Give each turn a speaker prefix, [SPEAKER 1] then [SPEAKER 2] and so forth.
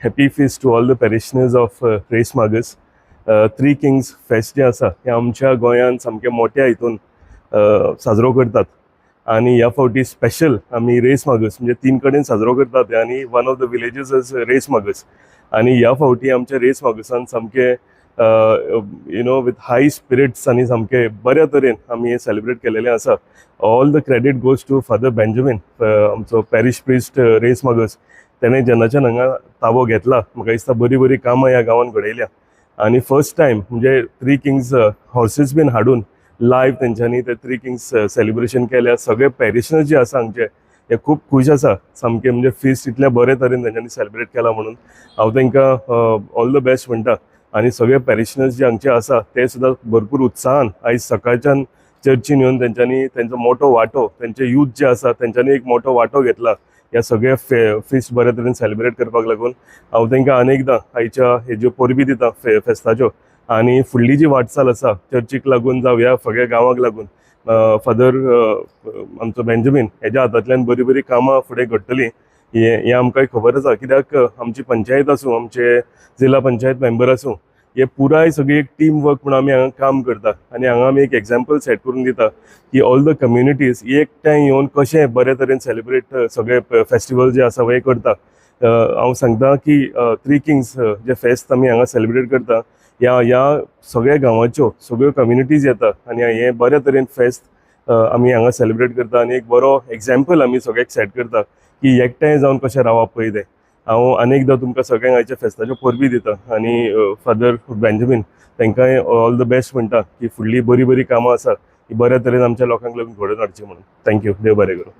[SPEAKER 1] Happy feast to all the parishioners of Reis Magos. Three Kings Fest जें आसा हें आमच्या गोंयांत सामकें मोठ्या हितून साजरो करतात आनी ह्या फावटी स्पेशल आमी रेस मागस म्हणजे तीन कडेन साजरो करतात आनी one of the villages is Reis Magos. आनी ह्या फावटी आमच्या रेस मागसान सामकें with high spirits आनी सामकें बऱ्या तरेन आमी हें सेलिब्रेट केलेलें आसा. All the credit goes to Father Benjamin, आमचो पॅरिश प्रिस्ट रेस मागस. तेणें जेन्नाच्यान हांगा ताबो घेतला, म्हाका दिसता बरीं बरीं कामां ह्या गांवांत घडयल्या आनी फर्स्ट टायम म्हणजे थ्री किंग्स हॉर्सीस बीन हाडून लायव्ह तेंच्यांनी ते थ्री किंग्स सेलिब्रेशन केल्या. सगळे पॅरिशनर्स जे आसा हांगचे, हे खूब खूश आसा सामके, म्हणजे फिस्ट इतल्या बरे तरेन तेंच्यांनी सेलिब्रेट केला म्हणून हांव तांकां ऑल the best म्हणटा. आनी सगळे पॅरिशनर्स जे हांगचे आसा ते सुद्दां भरपूर उत्साहान आयज सकाळच्यान चर्चीन येवन तेंच्यांनी तेंचो मोठो वांटो, तेंचे यूथ जे आसा तेंच्यांनी एक मोठो वांटो घेतला ह्या सगळे फिस्ट बऱ्या तरेन सेलिब्रेट करपाक लागून. हांव तांकां अनेकदां आयच्या हेज्यो परबी दिता फेस्ताच्यो आनी फुडली जी वाटचाल आसा चर्चीक लागून जावं ह्या सगळ्या गांवाक लागून, फादर आमचो बेंजामीन हेज्या हातांतल्यान बरीं बरीं कामां फुडें घडटलीं हें आमकां खबर आसा. कित्याक आमची पंचायत आसूं, आमचे जिल्हा पंचायत मेंबर आसूं, हे पुराय सगळी एक टीम वर्क म्हणून आमी हांगा काम करता आनी हांगा आमी एक एग्जाम्पल सेट करून दिता की ऑल the communities एकठांय येवन कशें बरे तरेन सेलिब्रेट सगळे फेस्टिवल जे आसा हे करता. हांव सांगता की थ्री किंग्स जे फेस्त आमी हांगा सेलिब्रेट करता, ह्या सगळ्या गांवाच्यो सगळ्यो कम्युनिटीज येता आनी हें बऱ्या तरेन फेस्त आमी हांगा सेलिब्रेट करता आनी एक बरो एग्जाम्पल आमी सगळ्याक सेट करता की एकठांय जावन कशें रावप पळय तें. हांव अनेकदां तुमकां सगळ्यांक आयच्या फेस्ताच्यो परबी दिता आनी फादर बेंजामीन तांकांय ऑल the best म्हणटा की फुडली बरीं बरीं कामां आसा ती बऱ्या तरेन आमच्या लोकांक लागून घडोवन हाडची म्हणून. Thank you, देव बरें करूं.